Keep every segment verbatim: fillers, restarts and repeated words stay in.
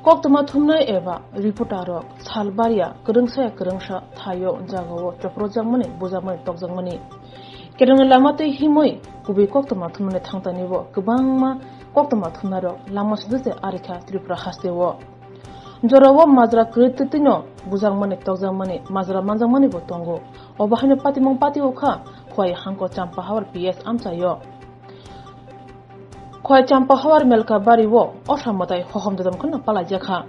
Koktwma thumnai eba reporter rok sal bariya kwrwngsa ya kwrwngsa thaio jagao chopropjakmani, bujakmani, tokjakmani. Kerongni lama tei himwi kubui koktwma thumnani thangtani bo kwbangma koktwma thumnai rok lama sudute arikha Tripura hasteo. Jorao majra kwrwi twtwino bujakmani, tokjakmani, majra manjakmani bo tongo. Obo haino patimung pati ukha Khowai hangko Champahawar P S amchaio. Khowai Champahawar Melkabari o osa mwtai hohom dodom kheno palaijakha.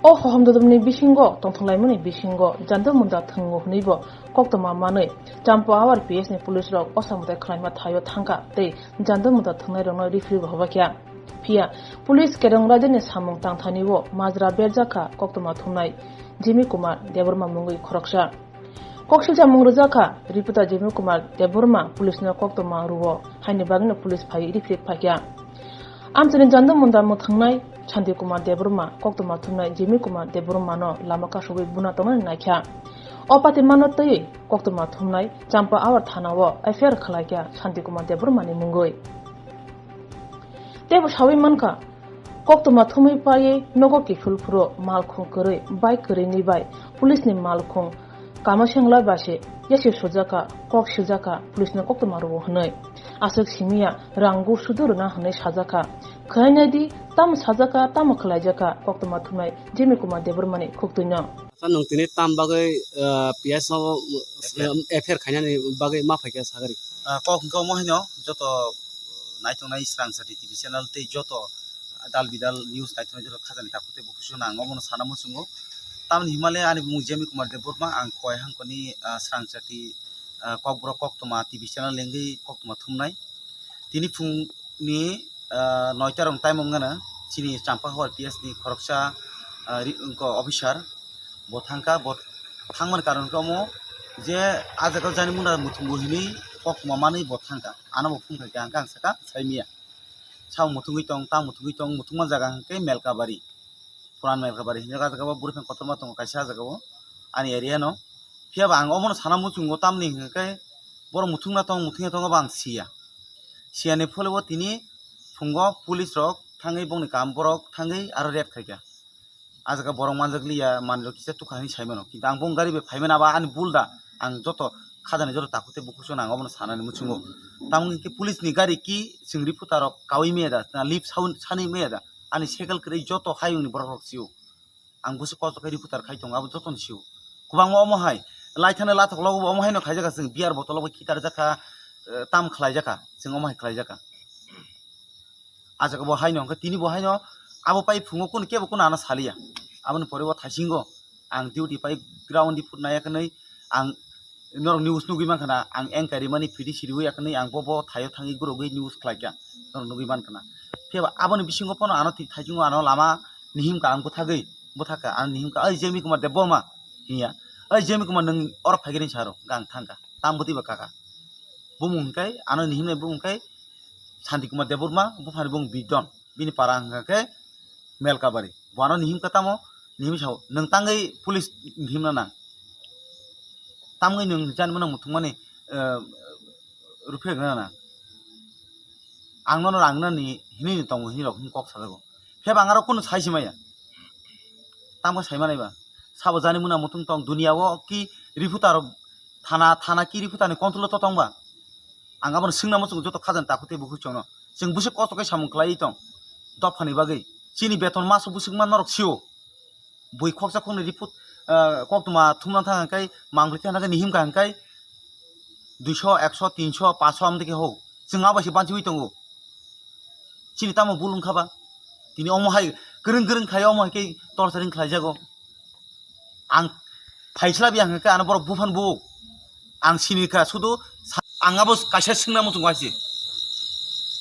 O hohom dodomni bisingo tongthok laimani bisingo jando munda thwngo hwnwibo koktwma manwi Champahawar P S ni police rok osa mwtai khwlaima thaio thangkha tei jando munda thwngnai rokno referee bo hobakya. Phiya police kerong raidani samung tangthani o majra berjakha koktwma thumnai Jimmy Kumar Debbarma mungwi khoroksa. Koksilcha mung rwjakha, reporter Jimmy Kumar Debbarma police no koktwma rwo, haini bagwino police phai rifrik phaikha. Amchaini jando munda mwthangnai Shanti Kumar Debbarma koktwma thumnai Jimmy Kumar Debbarma no lama kasugwi buna tongnani naikha. O patimano twi koktwma thumnai Champahawar thana o F I R khwlaikha Shanti Kumar Debbarma ni mungwi. Teibo sawi mankha, koktwma thumwi paiwi nogo kiphil phuru malkhung kwrwi, bike kwrwini bai police ni malkhung kama sengla bai se yasi sujaka, kok sijaka, police ni koktwma rwo hwnwi. Aswk simiya rang gu sudu rwna hwnwi sajaka. Khwlainai di, tamo sajaka, tamo khwlaijakha, koktwma thumnai Jimmy Kumar Debbarma ni khuktwino. Acha nwng tini tam bagwi, ah, P S no, F I R. F I R khainani bagwi ma phaikha sagari? Ah, kok hwnkhe omo haino joto naitongnai Srangchati T V channel tei joto dal bidal news naitongnai joto khajani takhuk tei bukhuk songno ang omono sana muchungo. Tamoni himale ani bumung Jimmy Kumar Debbarma, ang Khowai hangkoni, ah, Srangchati, ah, kokborok koktwma T V channel lengwi koktwma thumnai. Tini phungni, ah, noita rok time wngmano chini Champahawar P S ni khoroksa, ah, ri-, wngkha officer. Bo thangkha, bo thangmani karon khe omo je ah jaga jani muna muthung bo hinwi koktwma manwi bo thangkha. Ano bo phung kha khe ang khe ang saka sai miya. Sao muthungwi tong, ta muthungwi tong, muthungma jaga hwnkhe Melkabari. Puran Melkabari hinwi ah jaga o bwrwi phang kotorma tongo kaisa ah jaga o ani area no. Phiya ba ang omono sana muchungo tamni hwnkhe borok muthungna tong, muthungya tongo bo ang siya. Siyani phole bo tini phungo police rok thangwi bongni kam borok thangwi aro raid khaikha. Ah jaga borok manjak liya, manwi rok kisa tukha hinwi sai mano. Kintu ang bong gari bai phai mano, abo ani bul da. Ang joto khajani joto takhuk tei bukhuk songno ang obono sanani muchungo. Tamoni khe police ni gari ki chwng reporter rok kaui maya da, na lip sound sani maya da. Ani cycle kwrwi joto hayung ni borok rok sio. Ang busi kosto khe reporter khai tongo, abo joto ni sio. Kwbangma omo hai laithani lathok logo bo omo haino khlaijakha, chwng beer bottle bo khitarjakha, eh, tam khlaijakha, chwng omo hai khlaijakha. Ah jaga bo haino hwnkhe tini bo haino abo pai phungo kunu kebo kunu ano saliya. Aboni pore o thaisingo ang duty pai ground di phut naiya kwnwi ang norok news nugwi mankha na, ang enquiry mani phidi siriwi yakwnwi ang bo bo thaio thangwi gurogwi news khlaikha norok nugwi mankha na. Phiya ba aboni bisingo pono ano thaisingo ano lama nihimkha ang bwthagwi bwthakha ang nihimkha, "Oi Jemi Kumar Debbarma," hinya, "Oi Jemi Kumar nwng oro phaikhe," hinwi saro hwnkha ang thangkha. Tamo twi ba kaka. Bumung hwnkhe, ano ni himnai bumung khe Santi Kumar Debbarma, buphani bumung Bidon. Bini para hwnkha khe Melkabari. Bo ano ni himkha tamo, ni himwi sao, "Nwng tangwi police ni himna nang. Tamwi nwng jani mano muthungmani, eh, ruphe rwna nang. Ang nono rang nani hinwi ni tongo," hinwi rok hwn kok sajago. Pheba ang aro kunu sai si maya. Tamo sai manai ba. Sabo jani muna muthung tong dunia o ki reporter thana, thana ki reporter ni control o to tong ba. Ang abono swngna muchungo joto khajani takhuk tei bukhuk chwngno. Chwng bwswk kosto khe samung khlaiwi tong. Dophani bagwi. Chini beton maso bwswk ma norok sio. Bui khoksa khoknwi report, ah, koktwma thumna thang hwnkhe, mangpli thang hwnkhe, nihimkha hwnkhe, duiso, ekso, tinso, paso amtwi khe ho. Chwng abo se banchiwi tongo. Chini tamo bul wngkha ba? Tini omo hai kwrwng kwrwng khai omo hai khe torturing khlaijago. Ang phaisla biya hwnkhe ano borok buphang bu. Ang sini kha sudu sa-, ang abo kaisa swngna muchung waisi.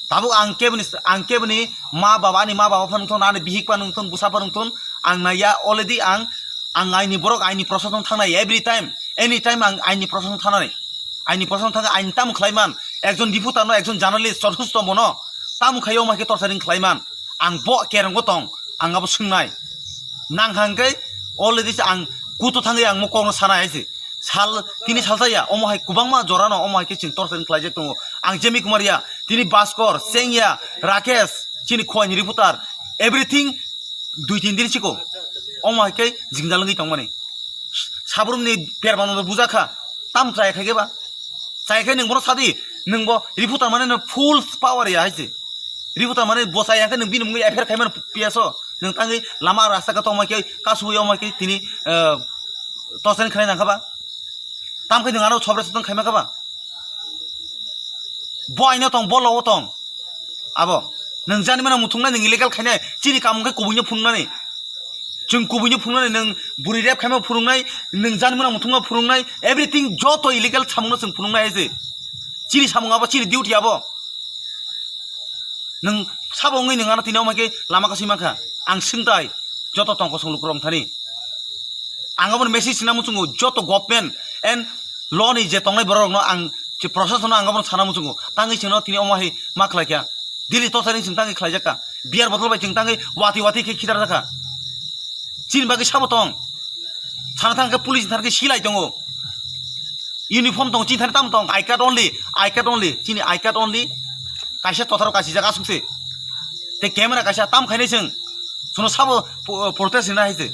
Tabuk ang keboni, ang keboni ma baba, ani ma baba phano thon, ani bihik phano thon, bwsa phano thon, ang naiya already ang, ang aini borok, aini prosason thangnai every time, any time ang aini prosason thangnai. Aini prosason thangkha, aini tamo khlaiman, ekjon reporter no, ekjon journalist, chorhusto bono, tamo khai omo hai khe torturing khlaiman, ang bo kereng bo tong, ang abo swngnai. Nang hang khe already se ang kutu thangwi ang mo kokno sana hai se. Sal, tini salsa ya, omo hai kwbangma jora no, omo hai khe chwng torturing khlaijak tongo. Ang Jemi Kumar ya, tini Baskor, Seng ya, Rakesh, chini Khowai ni reporter, everything Dui tin din siko omo hai khe jingjal wngwi tongmani. Sabrumni permano bujakha, tam chaya khai khe ba? Chaya khe nwng bono sadi, nwng bo reporter mane no full power ya hai se. Reporter mane bo chaya khe nwng bini mungwi F I R khaimano P S o, nwng tangwi lama rasta khe tongma khe kasui omo khe tini, eh, torturing khlai nangkha ba? Tam khe nwng ano sobres tong khaima kha ba? Bo aino tong, bo logo tong. Abo, nwng jani mano muthungnai, nwng illegal khainai, chini kamung khe kubuino phunuknani. Chwng kubuino phunuknani, nwng buri rape khaima phunuknai, nwng jani mano muthungma phunuknai, everything joto illegal samungno chwng phunuknai hai se. Chini samung abo, chini duty abo. Nwng sabo wngwi nwng ano tini omo khe lama kasui mankha. Ang swngtai, joto tongkosong lukurok thani. Ang abono message sina muchungo, joto government and law ni je tongnai borok rokno ang je process no ang abono sana muchungo. Tangwi chwngno tini omo hai ma khlai kha. Daily torturing chwng tangwi khlai jakha. Beer bottle bai chwng tangwi wati wati khe khitar jakha. Chini bagwi sabo tong. Sana thang khe police thang khe silai tongo. Uniform tong, chini thani tamo tong, I card only, I card only, chini I card only. Kaisa totharo kasijak asuk se. Te camera kaisa tam khainai chwng. Sono sabo po-, protest rina hai se.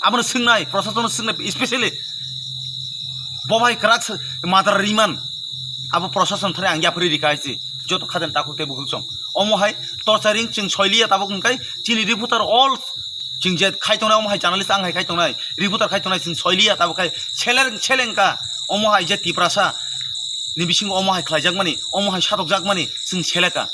Abono swngnai, proshasonno swngnai, especially bo bai kwrak se, madra riman. Abo proshason thani ang yapri rika hai se. Joto khaden takhuk tei bukhuk song. Omo hai torturing chwng soiliya tabuk hwnkhe chini reporter all chwng je khai tongnai, omo hai journalist ang hai khai tongnai, reporter khai tongnai, chwng soiliya tabuk khai seleng, selengka. Omo hai je Tiprasa ni bisingo omo hai khlaijakmani, omo hai satokjakmani chwng seleka.